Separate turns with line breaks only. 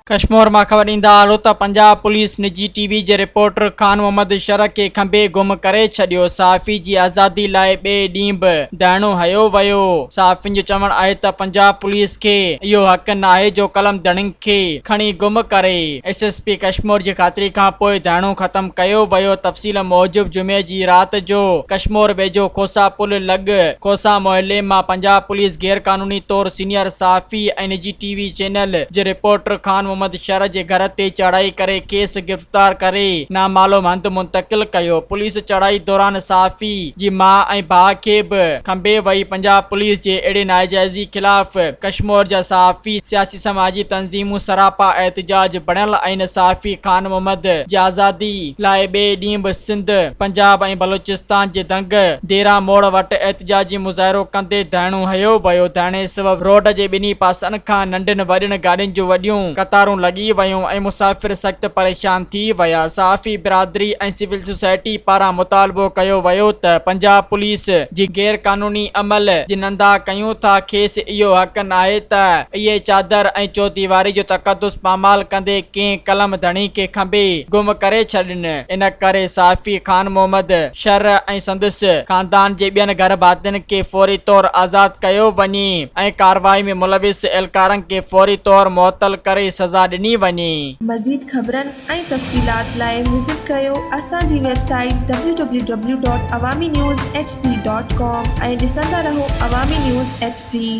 ڪشمور مان خبر ڏيندا هلو ته پنجاب پوليس نجي ٽي وي جي رپورٽر خان محمد شر کي کنڀي گم ڪري ڇڏيو، صحافي جي آزادي لاء ٻئي ڏينهن به ڌرڻو هنيو ويو، صحافين جو چوڻ آهي ته پنجاب پوليس کي اهو حق ناهي جو قلم ڌڻين کي کڻي گم ڪري، ايس ايس پي ڪشمور جي خاطري کانپوء ڌرڻو ختم ڪيو ويو، تفصيل موجب جمعي جي رات جو ڪشمور ويجهو کوسا پل لڳ کوسا محلي مان پنجاب پوليس غيرقانوني طور سينيئر صحافي ۽ نجي ٽي وي چينل جي رپورٽر خان محمد شر جي گهر تي چڙهائي ڪري کيس گرفتار ڪري نامعلوم هنڌ منتقل ڪيو، پوليس چڙهائي دوران صحافي جي ماء ۽ ڀاء کي به کنڀي وئي، پنجاب پوليس جي اهڙي ناجائزي خلاف ڪشمور جا صحافي، سياسي سماجي تنظيمون سراپا احتجاج بڻيل آهن، صحافي خان محمد جي آزادي لاء ٻئي ڏينهن به سنڌ، پنجاب ۽ بلوچستان جي دنگ ديرا موڙ وٽ احتجاجي مظاهرو ڪندي ڌرڻو هنيو ويو، ڌرڻي سبب روڊ جي ٻنهي پاسن کان ننڍين وڏين گاڏين جون وڏيون قطارون لڳي ويون ۽ مسافر سخت پريشان ٿي ويا، صحافي برادري ۽ سول سوسائٽي پاران مطالبو ڪيو ويو ته پنجاب پوليس جي غير قانوني عمل جي نندا ڪيون ٿا کيس اهو حق ناهي ته اهي چادر ۽ چوديواري جو تقدس پامال ڪندي ڪنهن قلم ڌڻي کي کنڀي گم ڪري ڇڏين ان ڪري صحافي خان محمد شر ۽ سندس خاندان جي ٻين گهر ڀاتين کي فوري طور آزاد ڪيو وڃي ۽ ڪارروائي ۾ ملوث اهلڪارن کي فوري طور معطل ڪري سزا ڏني وڃي.
مزيد خبرن ۽ تفصيلات لاء وزٽ ڪريو اسان جي website W W W dot Awami news H D dot com ۽ ڏسندا رهو عوامي نيوز ايڇ ڊي.